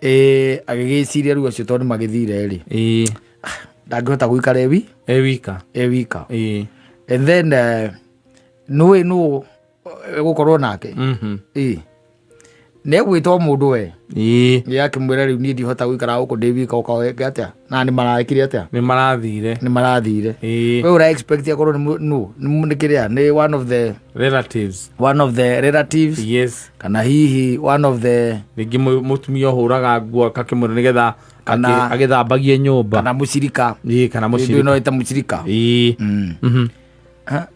Agĩgĩciria rĩu acio tondũ nĩ magĩthire rĩ, ndangĩhota gũikara ewi E wika. E wika. And then nũĩ nũ gũkorwo nake. Ĩ nĩ egwĩtwo mũndũ we. Nĩ akĩmwĩra, rĩu niĩ ndihota gũikara gũkũ ndĩ wika, ũkaoke atĩa? Na nĩ marekire atĩa? Nĩ marathire. Nĩ marathire. We ũra expect akorwo nĩ nũ nĩ kĩrĩa nĩ one of the Relatives. One of the relatives. Yes. Kana hihi one of the Rĩngĩ mũtumia ũhũraga nguo akakĩmwĩra nĩgetha agĩthambagie nyũmba. Kana mũcirika. Ĩĩ, kana Ndũ mũcirika. no ĩta mũcirika. Ha?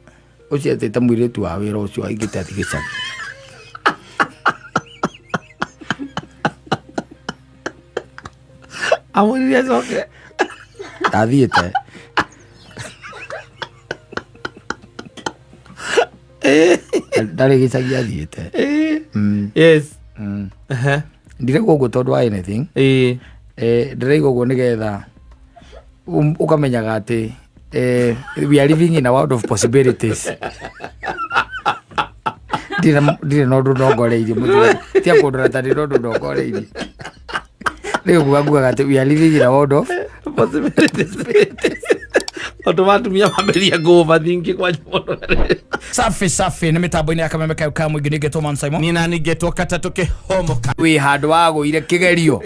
Ũcio etĩte mũirĩtu wa wĩra ũcio aingĩte athi gĩcagi. Amwĩrire acoke. Ndathiĩte. Ndarĩ gĩcagi athiĩte. Ndiraigua ũguo tondũ wa anything. Ndĩraigua ũguo nĩgetha ũkamenyaga atĩ we are living in a world of possibilities. Ndirĩ na ũndũ ndongoreirie mũthuri tia kũndora ta ndĩ na ũndũ ndongoreirie. Rĩu nguga ngugaga atĩ we are living in a world of possibilities. Tondũ watumia mambĩrĩria ngũbathingi kwanja mũno. Safi safi, nĩ mĩtambo-inĩ ya Kameme kayo ka mũingĩ nĩngetwo Man Simon. Nina ningetwo katatũ kĩhomoka. Wĩ handũ wagũire kĩgerio.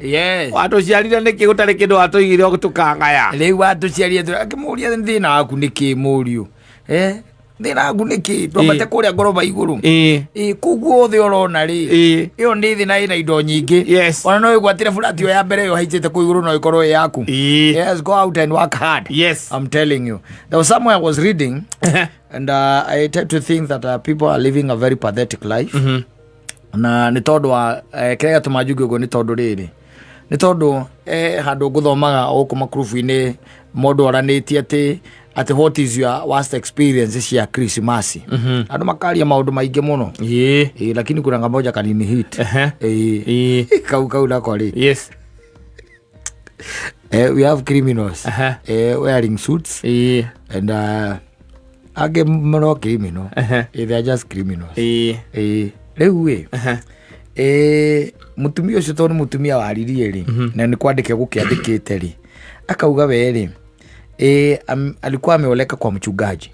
Yes. Watũciarire nĩkĩ gũtarĩ kĩndũ watũigire tũkangaya? Rĩu watũciarire akĩmũria, thĩna waku nĩ kĩ, mũriũ? Eh, thĩna waku nĩ kĩ? Twambate kũrĩa ngoroba igũrũ. Ĩ kũu guothe ũrona rĩ, ĩyo nĩ thĩ na ĩna indo nyingĩ. Ona no ĩgwatĩre burati ĩyo ya mbere ĩyo haicĩte kũu igũrũ, no ĩkorwo ĩ yaku. Yes, go out and work hard. I'm telling you, there was somewhere I was reading and I tend to think that people are living a very pathetic life. Na nĩ tondũ wa kĩrĩa gĩatũma njuge ũguo nĩ tondũ rĩrĩ, nĩ tondũ handũ ngũthomaga gũkũ makurubu-inĩ mũndũ aranĩtie atĩ what is your worst experience cia Christmas. Andũ makaria maũndũ maingĩ mũno. Lakini kuna kamoja kanini hit. Kau nako rĩ, we have criminals wearing suits and angĩ no criminal. They are just criminals. Rĩu ĩ mũtumia ũcio, tondũ nĩ mũtumia waririe rĩ, na nĩ kwandĩke gũkĩandĩkĩte rĩ, akauga we rĩ alikuwa ameoleka kwa mchungaji.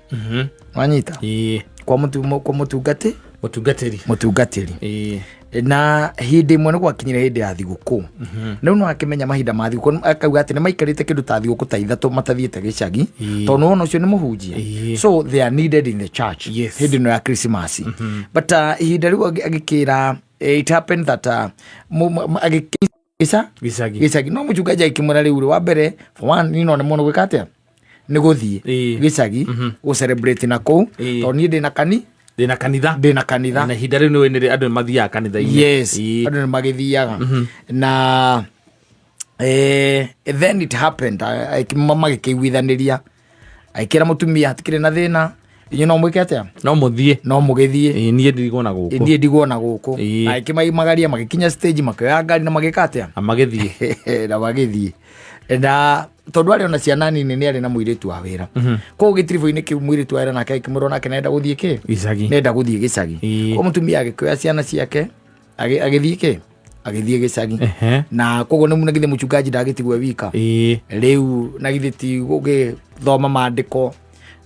Wanyita? Kwa kwa mũtungati. Mũtungatĩri. Mũtungatĩri. Na hĩndĩ ĩmwe nĩ gwakinyire hĩndĩ ya thigũkũ. Rĩu no akĩmenya mahinda ma thigũkũ, akauga atĩ nĩ maikarĩte kĩndũ ta thigũkũ ta 3 matathiĩte gĩcagi, tondũ nĩwona ũcio nĩ mũhunjia. So they are needed in the church hĩndĩ ĩno ya Christmas. But ihinda rĩu agĩkĩra it happened that agĩkĩca Gĩcagi. Gĩcagi, no mũchungaji akĩmwĩra, rĩu rĩ, wa mbere, for one, niĩ no nemwo nĩ gwĩka atĩa, nĩ gũthiĩ gĩcagi gũ celebrate na kũu, tondũ niĩ ndĩna kani Ndĩna kanitha. Ndĩna kanitha. Na ihinda rĩu nĩ andũ nĩ mathiaga kanitha-inĩ. Yes. Andũ nĩ magĩthiaga na then it happened magĩkĩiguithanĩria, agĩkĩra mũtumia hatikĩrĩ na thĩna, inyuĩ no mwĩke atĩa? No mũthiĩ. No mũgĩthiĩ. Ĩĩ, niĩ ndigwo na gũkũ. Niĩ ndigwo na gũkũ. Na agĩkĩmaimagaria, magĩkinya stage, makĩoya ngari na magĩka atĩa? Na magĩthiĩ. Na magĩthiĩ, na tondũ arĩ ona ciana nini, nĩ arĩ na mũirĩtu wa wĩra koguo gĩtiribũ-inĩ kĩu, mũirĩtu wa wĩra nake akĩmwĩra onake nenda gũthiĩ kĩ? Gĩcagi. Nenda gũthiĩ gĩcagi. Koguo mũtumia agĩkĩoya ciana ciake, agĩthiĩ kĩ? Agĩthiĩ gĩcagi. Na koguo nĩ na githĩ mũchungaji ndagĩtigwo e wika? Rĩu na githĩ ti gũgĩthoma maandĩko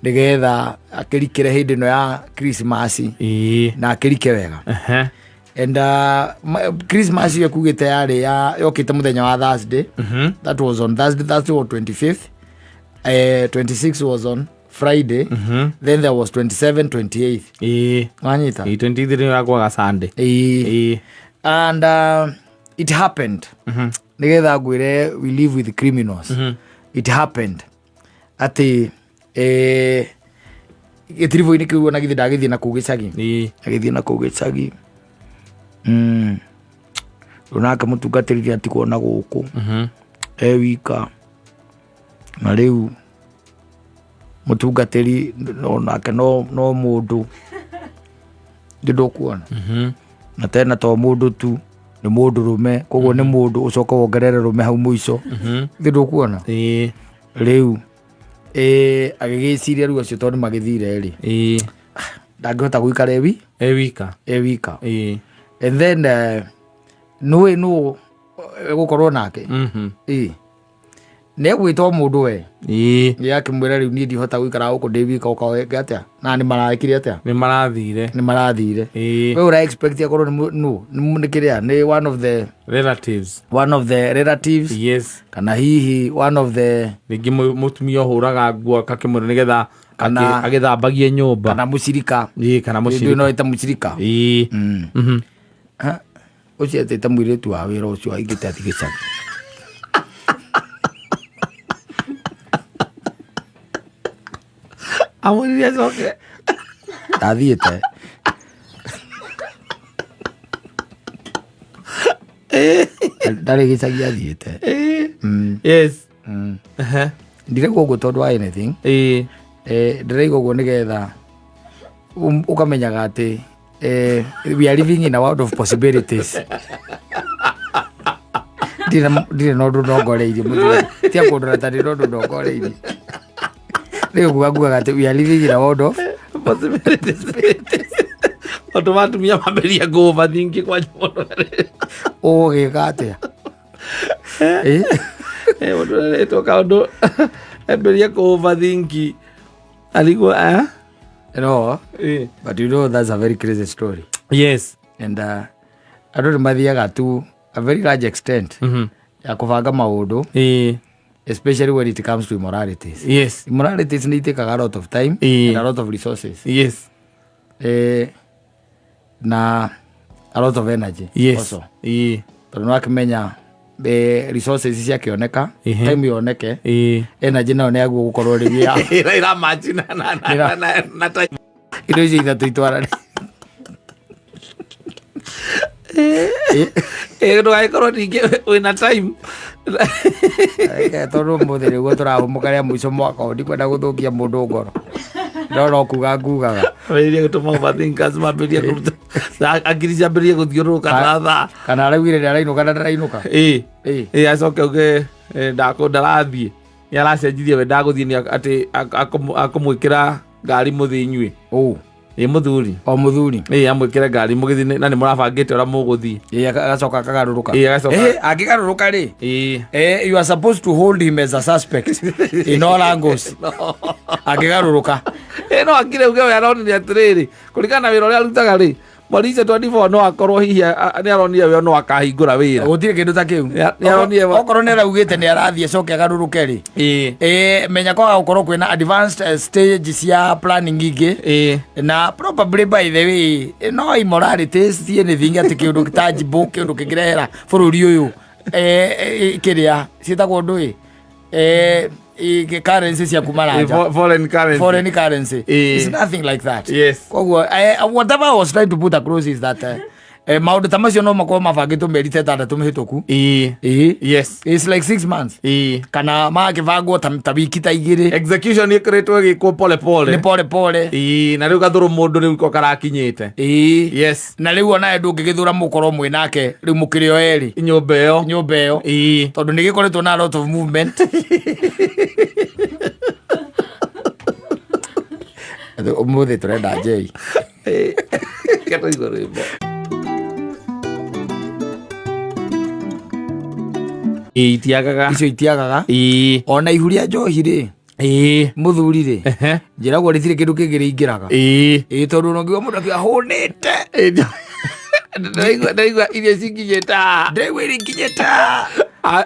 nĩgetha akĩrikĩre hĩndĩ ĩno ya Krismasi na akĩrike wega? And Christmas ĩyo kugĩte yarĩ ya yokĩte mũthenya wa Thursday. That was on Thursday. Thursday was 25th, 26 was on Friday. Then there was 27, 28. Wanyita? Ĩĩ, 23 yakwaga Sunday. Ĩĩ. And it happened, nigetha ngwĩre we live with criminals, it happened atĩ gĩtiribũ-inĩ kĩu ona githĩ ndagĩthiĩ na kũu gĩcagi? Agĩthiĩ na kũu gĩcagi. Rĩu nake mũtungatĩri atigwo na gũkũ e wika, na rĩu mũtungatĩri no nake no mũndũ ndĩ ndũkuona. Na tena to mũndũ tu, nĩ mũndũ rũme, koguo nĩ mũndũ ũcoka wongerere rũme hau mũico, ndĩ ndũkuona? Rĩu agĩgĩciria rĩu acio tondũ magĩthire rĩ, ndangĩhota gũikara ewi E wika. E wika. And then nũĩ nũ Gũkorwo nake. Ĩ nĩ egwĩta o mũndũ we. Nĩ akĩmwĩra rĩu niĩ ndihota gũikara gũkũ ndĩ wika, ũka weke atĩa, na nĩ marekire atĩa? Nĩ marathire. Nĩ marathire. We ũra expect akorwo nĩ nũ nĩ kĩrĩa nĩ one of the relatives. One of the relatives. Kana hihi one of the Rĩngĩ mũtumia ũhũraga nguo akakĩmwĩra nĩgetha agĩthambagie nyũmba. Kana mũcirika. Ĩĩ, kana Ndũ mũcirika. No ĩta mũcirika. Ha, ũcio etĩte mũirĩtu wa wĩra ũcio aingĩte athi gĩcagi. Amwĩrire acoke. Ndathiĩte. Ndarĩ gĩcagi athiĩte. Ndiraigua ũguo tondũ wa anything. Ndĩraigua ũguo nĩgetha ũkamenyaga atĩ we are living in a world of possibilities. Ndirĩ na ũndũ ndongoreirie mũthuri tia kũndora ta ndĩ na ũndũ ndongoreirie. Rĩu nguga atĩ we are living in a world of possibilities. Tondũ watumia mambĩrĩria ngũũbathingi kwanja mũndũ. Ũgũgĩka atĩa? Eh? Mũndũ aretwo kaũndũ ambĩrĩria kũũbathingi arigwo eh? No, but you know that's a very crazy story. And andũ nĩ mathiaga to a very large extent ya kũbanga maũndũ, especially when it comes to immoralities. Immoralities nĩ itĩkaga a lot of time and a lot of resources, na a lot of energy also, tondũ nĩ wakĩmenya resources ciakĩoneka, time yoneke, energy nayo nĩ yaguo gũkorwo rĩu ya Ĩra ĩramatch na time. Indo icio ithatũ itwarane. Ndũgagĩkorwo ningĩ wĩna time. Reke, tondũ ũmũthĩ nĩguo tũrahũmũka rĩa mũico mwaka ũyũ, ndikwenda gũthũkia mũndũ ngoro, no no kuga ngugaga. Ambĩrĩrie gũtũma overthinkers mambĩrĩrie kũruta akiri ciambĩrĩrie gũthiũrũrũka na thaa. Kana araugire nĩ arainũka na ndarainũka. Acoke uge ndakũ ndarathiĩ, nĩ aracenjirie we ndagũthiĩ, nĩ atĩ akũmwĩkĩra ngari mũthiĩ inyuĩ. Ũ? Ĩ, mũthuri. O mũthuri. Amwĩkĩre ngari mũgĩthiĩ na nĩ mũrabangĩte ũrĩa mũgũthiĩ. Agacoka akagarũrũka. Agacoka. Angĩgarũrũka rĩ, you are supposed to hold him as a suspect in all angles angĩgarũrũka. No akire uge we aronire atĩrĩrĩ, kũringana na wĩra ũrĩa arutaga rĩ, mweri icio 24 no akorwo hihi nĩ aronire we no akahingũra wĩra. Gũtirĩ kĩndũ ta kĩu. Nĩ aronire Okorwo nĩ araugĩte nĩ arathiĩ acoke agarũrũke rĩ, menya kwaga gũkorwo kwĩna advanced stage cia planning ingĩ. Na probably, by the way, no immoralities ti anything atĩ kĩũndũ tangible, kĩũndũ kĩngĩrehera bũrũri ũyũ kĩrĩa ciĩtagwo ndũ currency cia kuma na nja. Foreign currency. Foreign currency. It's nothing like that. Koguo whatever I was trying to put across is that maũndũ ta macio no makorwo mabangĩtwo mĩeri ta 6 mĩhĩtũku. It's like 6 months kana magakĩbangwo ta wiki ta 2. Execution ĩkoretwo ĩgĩkwo pole pole. Nĩ pole pole. Na rĩu gathũrũ mũndũ rĩu ko karakinyĩte. Na rĩu onawe ndũngĩgĩthũra mũkorwo mwĩ nake rĩu mũkĩrĩ o erĩ nyũmba ĩyo. Nyũmba ĩyo. Tondũ nĩ gĩkoretwo na a lot of movement. Ũmũthĩ tũrenda njei. Reke tũigue rwĩmbo. Itiagaga. Icio itiagaga. Ona ihu rĩa njohi rĩ, mũthuri rĩ, njĩragwo rĩtirĩ kĩndũ kĩngĩ rĩingĩraga. Tondũ nongiuga mũndũ akiuga hũnĩte. Ndaigua irio cikinyĩte haha. Ndĩraigua irio ikinyĩte.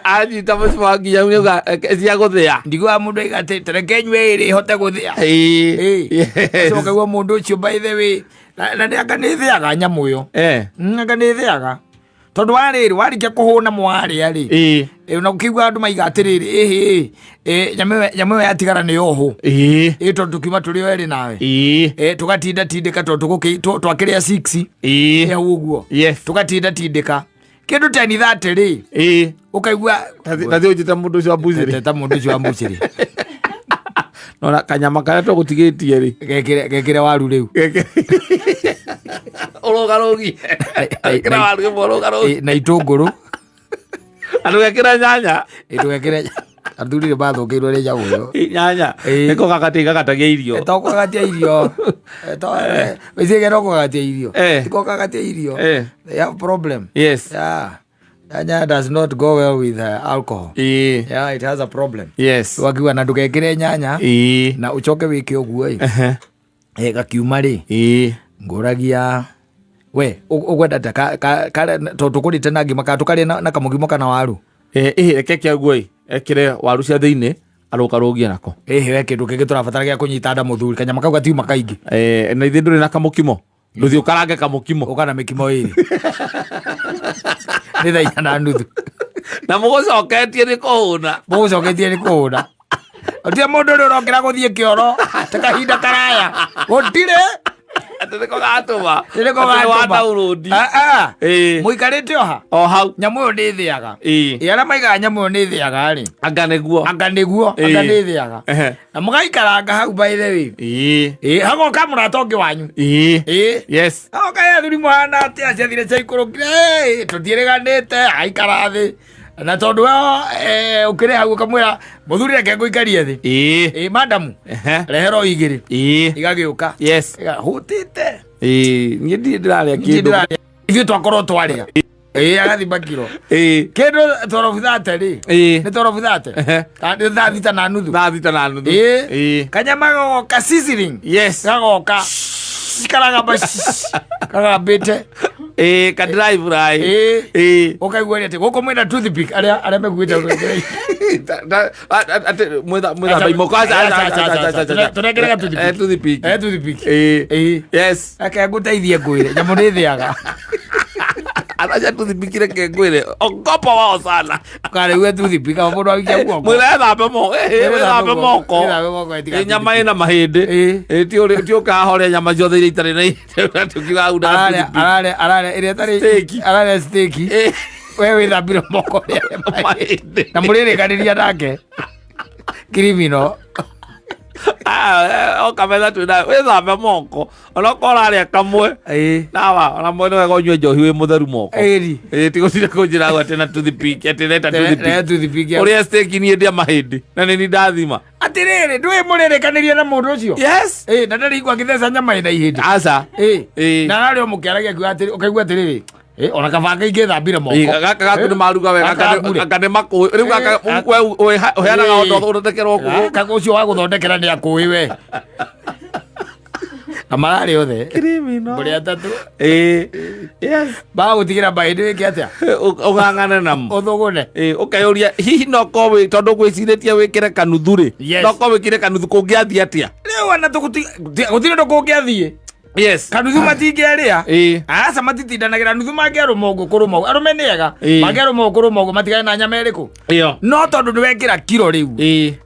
Anyita mũcimo wa nginya nĩuga cia gũthĩa. Ndiguaga mũndũ aiga atĩ tereke nyue ĩrĩ hote gũthĩa. Acoka kaigua mũndũ ũcio, by the way, na nĩ anga nĩ ĩthĩaga nyamũ ĩyo. Anga nĩ ĩthĩaga tondũ warĩrĩ warĩkia kũhũna mwarĩa rĩ, na ũkĩigua andũ maiga atĩrĩrĩ, ĩhĩ nyamũ ĩyo yatigara nĩ yohũ. Tondũ tũkiuma tũrĩ o erĩ nawe, tũgatinda tindĩka tondũ twakĩrĩa 6 hau ũguo. Tũgatinda tindĩka kĩndũ 10:30 rĩ, ũkaigua Tathi ũnjĩte mũndũ ũcio wa mbucĩrĩ. Ta mũndũ ũcio wa mbucĩrĩ. Nona kanyama karĩa tũgũtigĩtie rĩ, gekĩre waru rĩu. Ũrũgarũgie. Gekĩra waru ĩmwe ũrũgarũgie. Na itũngũrũ. Andũ gekĩra nyanya. Ndũgekĩre, athuri nĩ mathũkĩirwo nĩ nyamũ ĩyo. Nyanya. Nĩko gakati gagatagia irio. To kũgagatia irio. Icige no kũgagatia irio. Tiko kũgagatia irio. They have problem. Yeah. Nyanya does not go well with alcohol. Yeah, it has a problem. Wakiuga na ndũgekĩre nyanya na ũcoke wĩke ũguo ĩ. Gakiuma rĩ ngũragia we ũkwenda ta tondũ tũkũrĩte na ngima kana tũkarĩe na kamũkimo kana waru. Reke kĩaguo ĩ ekĩre waru cia thĩinĩ arũkarũgie nako. Ĩhĩ we kĩndũ kĩngĩ tũrabatara gĩa kũnyita nda mũthuri kanyama kau gatiuma kaingĩ. Na ithuĩ ndũrĩ na kamũkimo ndũthiĩ ũkarange kamũkimo. Ũka na mĩkimo ĩrĩ. Nĩ thaa inya na nuthu. Na mũgũcoketie nĩ kũhũna. Mũgũcoketie nĩ kũhũna. Gũtirĩ mũndũ ũrĩa ũrokĩra gũthiĩ kĩoro ta kahinda karaya. Gũtirĩ. Atĩ nĩko gatũma. Nĩko Atĩ nĩ gatũma. wa download. Ah, ah. Mũikarĩte oha. O hau. Nyamũ ĩyo nĩ ĩthĩaga. Ĩ arĩa maigaga nyamũ ĩyo nĩ ĩthĩaga rĩ. Anga nĩguo. Anga nĩguo, anga nĩ ĩthĩaga. Na mũgaikaranga hau by the way. Ĩ hagoka mũrata ũngĩ wanyu. Ĩ. Hagoka ye athuri mũhana atĩa ciathire ciaikũrũkire. Tũtiĩrĩganĩte aikara thĩ. Na tondũ we ũkĩrĩ hau ũkamwĩra mũthuri reke ngũikarie thĩ. Ĩ madamu rehera o igĩrĩ. Igagĩũka. Hũtĩte. Niĩ ndirĩ ndĩrarĩa kĩndũ. Ithuĩ twakorwo twarĩa. Ĩ agathima kiro. Kĩndũ 12:30 rĩ. Nĩ 12:30. Kana nĩ thaa thita na nuthu. Thaa thita na nuthu. Kanyama gagoka sizzling. Gagoka. Karagamba kagambĩte. Ka dry fry. Ũkaigua atĩ gũkũ mwĩna toothpick arĩa arĩa mekuĩte. Atĩ mwĩthamba imoko. Aca, aca, aca, aca, aca, aca. Tũnengere ga toothpick. Toothpick. Toothpick. Reke ngũteithie ngwĩre nyamũ nĩ ĩthĩaga. Aracha toothpick reke ngwĩre. Ogopa wao sana. Ũkarĩue toothpick aho mũndũ aikia guoko. Mwĩre ethambe moko. Wĩthambe moko. Wĩthambe moko, ĩtiga Nyama ĩna mahĩndĩ. Ti ũrĩ ti ũkahore nyama ciothe iria itarĩ na ihĩndĩ tukiuga hau na Ararĩa toothpick. ararĩa ararĩa ĩrĩa ĩtarĩ Steak. ararĩa steak. We wĩthambire moko ũrĩa Mahĩndĩ. na mũrĩrĩkanĩria nake. Criminal. Oka metha twĩ nayo wĩthambe moko onokorwo ũrarĩa kamwe Nawa ona mwene wega ũnyue njohi wĩ mũtheru moko. Ti gũtinda kũnjĩra hau atĩ na toothpick atĩ neta toothpick. Toothpick. Ũrĩa steak niĩ ndĩa mahĩndĩ na nĩ niĩ ndathima. Atĩrĩrĩ ndũĩ mũrĩrĩkanĩria na mũndũ ũcio. Na ndarĩ igua agĩtheca nyama ĩna ihĩndĩ. Aca. Na ararĩ o mũkĩaragia akiuga atĩrĩ ũkaigua atĩrĩrĩ ona kaba ingĩthambire moko. Gaka gaku nĩ maruga wega Gaka gaku rĩ. anga nĩ makũĩ rĩu gaka we ũheanaga ũndũ ũthondekerwo kũ. Gaka ũcio wa gũthondekera nĩ akũĩ we. Na mararĩ othe. Mũrĩ atatũ. Bagũtigĩra mahĩndĩ wĩke atĩa? Ũng'ang'ane namo. Ũthũgũne. Ũkeyũria hihi no korwo tondũ ngwĩcirĩtie wĩkĩre kanuthu rĩ. No korwo wĩkĩre kanuthu kũngĩathiĩ atĩa? Rĩu ona gũtirĩ ũndũ kũngĩathiĩ. Kanuthu matingĩarĩa. Aca matitindanagĩra nuthu mangĩarũma ũguo kũrũma ũguo. Arũme nĩ ega. Mangĩarũma ũguo kũrũma ũguo matigane na nyama ĩrĩkũ. No tondũ nĩ wekĩra kiro rĩu.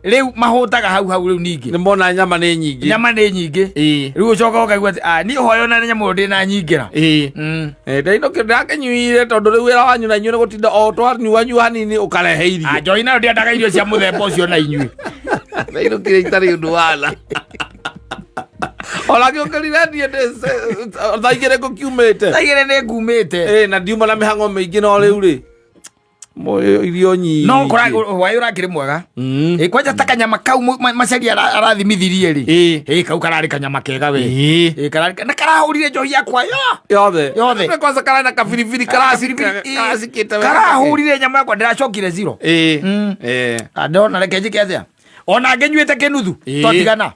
Rĩu mahũtaga hau hau rĩu ningĩ. Nĩ mona nyama nĩ nyingĩ. Nyama nĩ nyingĩ. Rĩu ũcoka ũkaigua atĩ niĩ hoyo na nyamũ ĩyo ndĩ na nyingĩra. Ndainũkire ndakĩnyuire tondũ rĩu wĩra wanyu na inyuĩ nĩ gũtinda o twanyuanyua hanini ũkarehe irio. Njohi nayo ndĩendaga irio cia mũthemba ũcio na inyuĩ. Ndainũkire itarĩ ũndũ wana. Ona ngĩũkĩrire niĩ thaa igĩrĩ ngũkiumĩte. Thaa igĩrĩ nĩ ngumĩte. Na ndiuma na mĩhang'o mĩingĩ no rĩu rĩ. Irio nyingĩ. No hwaĩ ũrakĩrĩ mwega. Kwanja ta kanyama kau Macharia arathimithirie rĩ. Kau kararĩ kanyama kega we. Kararĩ na karahũrire njohi yakwa yo. Yothe. Yothe. Nĩ kwanza kararĩ na kabiribiri karacikĩte wega. Karahũrire nyama yakwa ndĩracokire zero. Ndona reke njĩke atĩa? Ona ngĩnyuĩte kĩnuthu twatigana.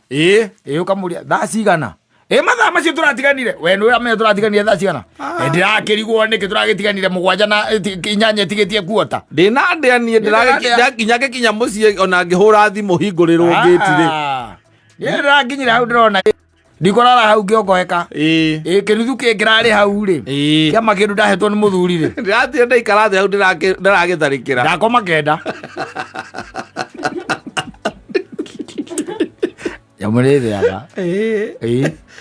Ũkamũria thaa cigana? Mathaa macio tũratiganire. We nĩ ũramenya tũratiganire thaa cigana? Ndĩrakĩrigwo nĩkĩ tũragĩtiganire mũgwanja na inyanya ĩtigĩtie kuota. Ndĩna ndĩa niĩ ndĩrakinya ngĩkinya mũciĩ ona ngĩhũra thimũ hingũrĩrwo ngĩti rĩ. Niĩ ndĩrakinyire hau ndĩrona ndikũrara hau ngĩokoheka. Kĩnuthu kĩ kĩrarĩ hau rĩ. Kĩama kĩndũ ndahetwo nĩ mũthuri rĩ. Ndĩrathiĩ ndaikara thĩ hau ndĩragĩtharĩkĩra. Ndakoma kenda. Nyamũ nĩ ĩthĩaga.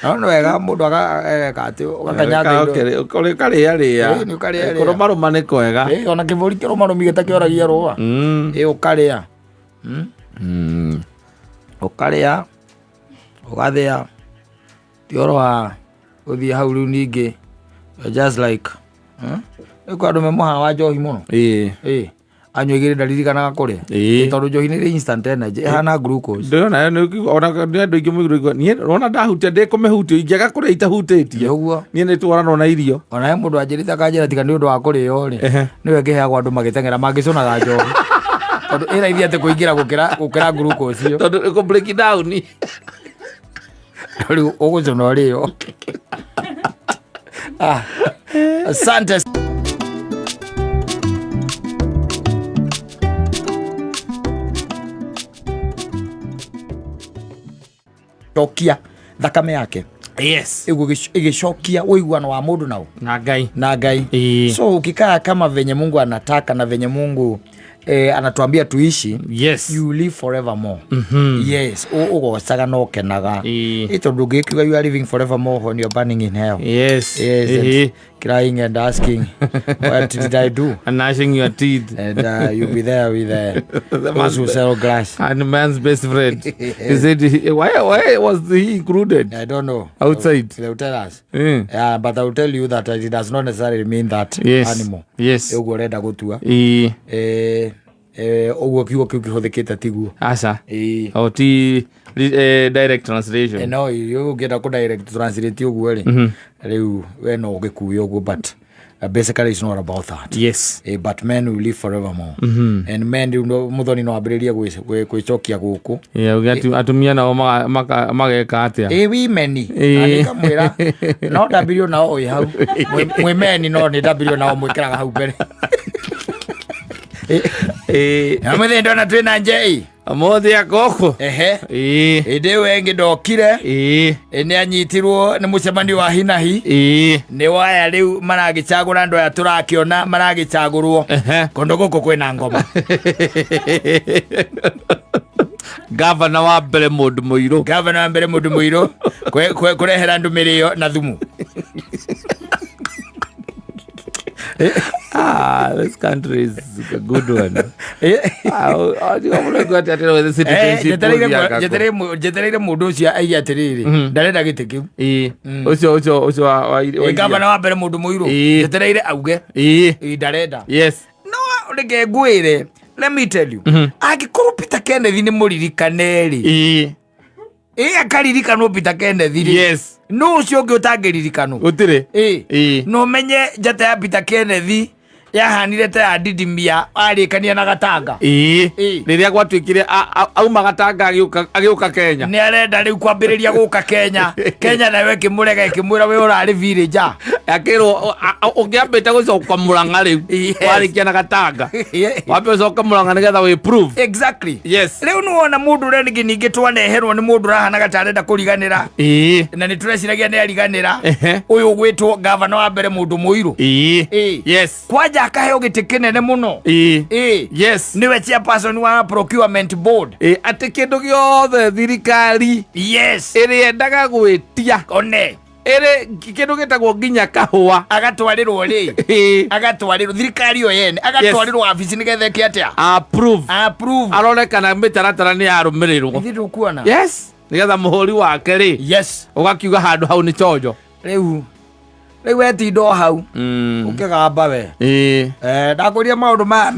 No nĩ wega mũndũ ageka atĩ ũgakanyanga indo. Ũkarĩarĩa. Nĩ ũkarĩarĩa. Kũrũmarũma nĩ kwega. Ona kĩbũri kĩrũmarũmi gĩtakĩoragia rũa. Ũkarĩa. Ũkarĩa, ũgathĩa. Ti ũhoro wa gũthiĩ hau rĩu ningĩ. You're just like, Rĩu kwĩ andũ me mũhaha wa njohi mũno. Anyua igĩrĩ ndaririkanaga kũrĩa. Ĩĩ. Tondũ njohi nĩ ĩrĩ instant energy, ĩhana glucose. Ndĩrona ona nĩ andũ aingĩ mũigua niĩ ona ndahutia ndĩkũmĩhutia ingĩaga kũrĩa itahutĩtie. Ũguo. Niĩ nĩ twaranwo na irio. Ona he mũndũ anjĩrĩte akanjĩra tiga nĩ ũndũ wa kũrĩo rĩ, Ehe. nĩwe ngĩheagwo andũ magĩteng'era mangĩcũnaga njohi. Tondũ ĩ raithi atĩ kũingĩra gũkĩra glucose ĩyo. Tondũ ĩkũ break down. Rĩu ũgũcũna ũrĩo. Ah, asante. Cokia thakame yake. Yes. Ĩgĩcokia ũiguano wa mũndũ nao na Ngai. Na Ngai. So ukikaa kama venye Mungu anataka na venye Mungu anatuambia tuishi, you live forevermore. Yes, ũgocaga na ũkenaga. Ĩ tondũ ũngĩkiuga you are living forevermore when you are burning in hell. Yes, and crying and asking, "What did I do?" And gnashing your teeth. And you'll be there with those who sell grass. And man's best friend. He said, why was he included? I don't know. Outside. They will tell us. Yeah, but I will tell you that it does not necessarily mean that animal. Ũguo ũrenda gũtua. Ũguo kiugo kĩu kĩhũthĩkĩte tiguo. Aca. Ĩĩ. O ti direct translation. No, ũngĩenda kũ direct translate ũguo rĩ, rĩu we no ũgĩkue ũguo, but basically it's not about that. But men will live forevermore. And men rĩu mũthoni no ambĩrĩrie gwĩcokia gũkũ. Yeah, uge atumia nao mageka atĩa? Ĩ women. Na nĩkamwĩra no ndambirio nao wĩ hau. Mwĩ men no nĩ ndambirio nao mwĩkĩraga hau mbere. Na mũthĩ ndona twĩna njei. Ũmũthĩ akoko. Ehe. Hĩndĩ ĩyo ĩngĩ ndokire. Nĩ anyitirwo nĩ mũcemanio wa hinahi. Nĩ waya rĩu maragĩcagũra andũ aya tũrakĩona maragĩcagũrwo. Kũndũ gũkũ kwĩna ngoma. Gavana wa mbere mũndũ mũirũ. Gavana wa mbere mũndũ mũirũ. Kũrehera andũ mĩrĩo na thumu. This country is a good one. Njetereire mũndũ ũcio aige atĩrĩrĩ, ndarenda gĩtĩ kĩu. Ũcio, ũcio, ũcio wa, wa, wa Gavana wa mbere mũndũ mũirũ. Njetereire auge. Ndarenda. No, reke ngwĩre, let me tell you. Angĩkorwo Peter Kenneth nĩ mũririkane rĩ. Akaririkanwo Peter Kenneth rĩ. No ũcio ũngĩ ũtangĩririkanwo. Gũtirĩ. No menye njata ya Peter Kenneth yahanire ta ya Didimia arĩkania na Gatanga. Rĩrĩa gwatuĩkire auma Gatanga agĩũka Kenya. Nĩ arenda rĩu kwambĩrĩria gũka Kenya. Kenya nayo ĩkĩmũrega ĩkĩmwĩra we ũrarĩ villager. Akĩrwo, ũngĩambĩte gũcoka Mũrang'a rĩu. Warĩkia na Gatanga. Wambe ũcoke Mũrang'a nĩgetha wĩ prove. Rĩu nĩ wona mũndũ ũrĩa ningĩ ningĩ twaneherwo nĩ mũndũ ũrahanaga ta arenda kũriganĩra. Na nĩ tũreciragia nĩ ariganĩra. Ũyũ ũgwĩtwo gavana wa mbere mũndũ mũirũ. Kwanja akaheo gĩtĩ kĩnene mũno. Nĩwe chairperson wa procurement board. Atĩ kĩndũ gĩothe thirikari ĩrĩendaga gwĩtia. One. Ĩrĩ kĩndũ gĩtagwo nginya kahũa. Agatwarĩrwo rĩ. Agatwarĩrwo thirikari ĩyo yene. Agatwarĩrwo wabici nĩgetha ĩke atĩa? Approve. Approve. Arore kana mĩtaratara nĩ yarũmĩrĩrwo. Ithuĩ tũkuona. Nĩgetha mũhũri wake rĩ. Ũgakiuga handũ hau nĩ chonjo. Rĩu. Rĩu wetinda o hau. Ũkĩgamba we. Ndakwĩria maũndũ maya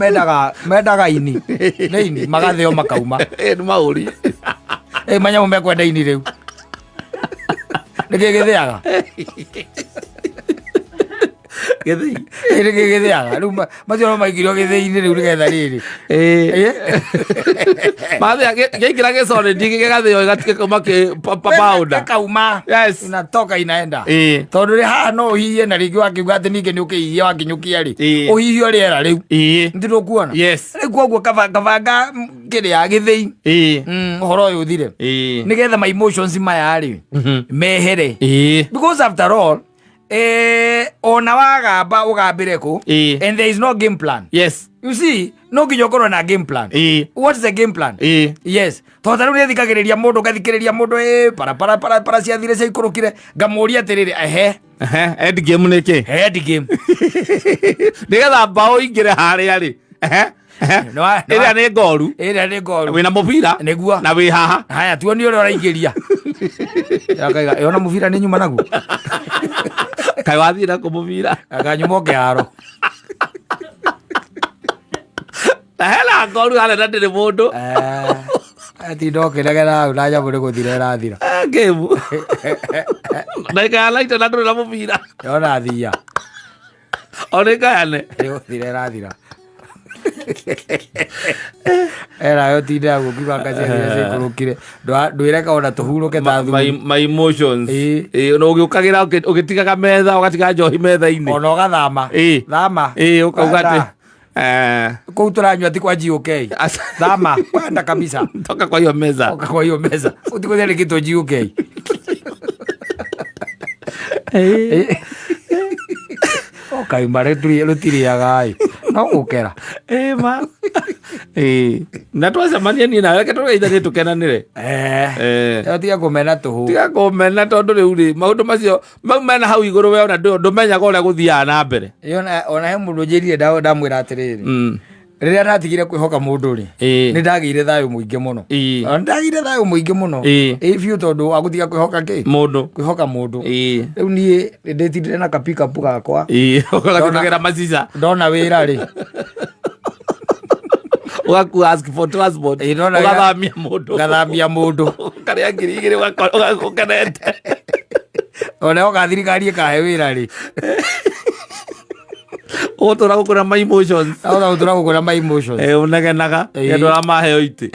mendaga ini. Nĩ ini, magathĩo makauma. Nĩ maũri. Manyamũ mekwenda ini rĩu. Nĩkĩ gĩthĩaga? Gĩthĩi. Nĩkĩ gĩthĩaga? Rĩu macio no maikirio gĩthĩi-inĩ rĩu nĩgetha rĩrĩ. Mathĩa, gĩaingĩra gĩcorĩndi, gĩgathĩo, gĩkauma kĩ-, powder. Gĩkauma. Inatoka inaenda. Tondũ rĩ haha no ũhihie na rĩngĩ wakiuga atĩ ningĩ nĩ ũkĩhihia wakinyũkia rĩ. Ũhihie rĩera rĩu. Nĩ tũkuona. Rĩu koguo kabanga kĩrĩa gĩthĩi. Ũhoro ũyũ ũthire. Nĩgetha my emotions maya rĩ, mehere. Because after all, ona wagamba ũgambĩre kũ? And there is no game plan. You see, no nginya ũkorwo na game plan. What is the game plan? Yes. Tondũ ta rĩu nĩ thikagĩrĩria mũndũ, ngathikĩrĩria mũndũ, para, para, para, para ciathire ciaikũrũkire, ngamũria atĩrĩrĩ, ehe. Ehe, end game nĩ kĩ? Ehe, end game. Nĩgetha mbaũ ingĩre harĩa rĩ. Ehe. Ehe. Nĩ wa-, nĩ Ĩrĩa wa- nĩ ngoru. Ĩrĩa nĩ ngoru. Wĩna mũbira. Nĩguo. Na wĩ haha. Haya, tuonie ũrĩa ũraingĩria. Akaiga, ĩyo na mũbira nĩ nyuma naguo. Kaĩ wathiĩ na kũ mũbira? Akanyuma o kĩharo. Na hena ngoru harĩa na ndĩrĩ mũndũ. Atinda ũkĩnegena hau na nyamũ nĩ gũthira ĩrathira. Game ndagĩka ya laita na ndũrĩ na mũbira. Yona thia. O nĩ ngayane. Nĩ gũthira ĩrathira. Era yo tinde hau ũkiuga anga ciathira ciikũrũkire. Ndwĩreka ona tũhurũke ta my, thuri. my emotions. Ĩĩ. Ĩĩ, na ũgĩũkagĩra ũgĩtigaga metha, ũgatiga njohi metha-inĩ. Ona ũgathama. Ĩĩ. Thama. Ĩĩ, ũkauga atĩ Kwenda. Kũu tũranyua ti kwa GOK. Thama. Kwenda kabisa. Toka kwa hiyo meza. Oka kwa hiyo meza. Ũtigũthia rĩkĩtwo GOK. Ũkauma rũtirĩaga ĩ. No gũkera. Ĩĩ ma. Ĩĩ. Na twacemania niĩ nawe, reke tũgeithanie tũkenanĩre. Ĩyo tiga kũmena tũhũ. Tiga kũmena tondũ rĩu rĩ maũndũ macio mau mena hau igũrũ we ona ndũmenyaga ũrĩa gũthiaga na mbere. Ĩyo ona he mũndũ ũnjĩrire ndamwĩra atĩrĩrĩ. Rĩrĩa ndatigire kwĩhoka mũndũ rĩ, nĩ ndagĩire thayũ mũingĩ mũno. Ona ndagĩire thayũ mũingĩ mũno. Ĩĩ biũ tondũ wa gũtiga kwĩhoka kĩ? Mũndũ. Kwĩhoka mũndũ. Rĩu niĩ ndĩtindire na kapikapu gakwa. Ũgatũmagĩra macica. Ndona wĩra rĩ. Ũgakua ask for transport. Ĩĩ, ndona wĩra. Ũgathamia mũndũ. Ngathamia mũndũ. Ũkarĩa 2000 ũkenete. Ona yoka thirikari ĩkahe wĩra rĩ. Ũgũtũra gũkũra my emotions. Ahota gũtũra gũkũra my emotions. Ũnegenaga nĩ ũndũ wa maheo itĩ.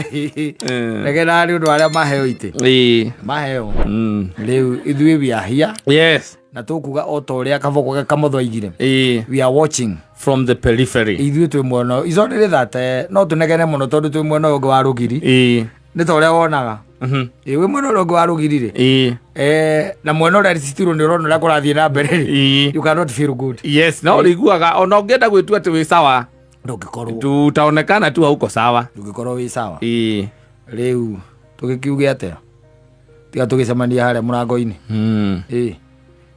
Negenaga nĩ ũndũ wa arĩa maheo itĩ. Maheo. Rĩu ithuĩ we are here. Yes. Na tũkuga o ta ũrĩa Kaboko Kamotho oigire. We are watching from the periphery. Ithuĩ twĩ mwena ũyũ. It's only that no tũnegene mũno tondũ twĩ mwena ũyũ ũngĩ wa rũgiri. Nĩ ta ũrĩa wonaga. Ĩĩ, wĩ mwena ũrĩa ũngĩ wa rũgiri rĩ. Na mwena ũrĩa citirwo nĩ ũrona ũrĩa kũrathiĩ na mbere rĩ. You cannot feel good. Yes, no ũrĩiguaga ona ũngĩenda gwĩtua atĩ wĩ sawa. Ndũngĩkorwo. Tutaonekana tu hauko sawa. Ndũngĩkorwo wĩ sawa. Rĩu tũgĩkiuge atĩa? Tiga tũgĩcemania harĩa mũrango-inĩ. Ĩĩ.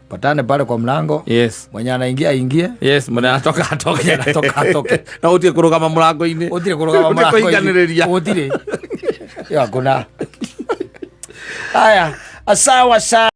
Patane pale kwa mlango. Yes. Mwenye anaingia aingie. Yes, mwenye anatoka atoke. Mwenye anatoka atoke. Na utie kurugama murango-inĩ. Utire kurugama Utie murango-inĩ. kũhikanĩrĩria. Utire. Yo hakuna. Haya, sawa sawa.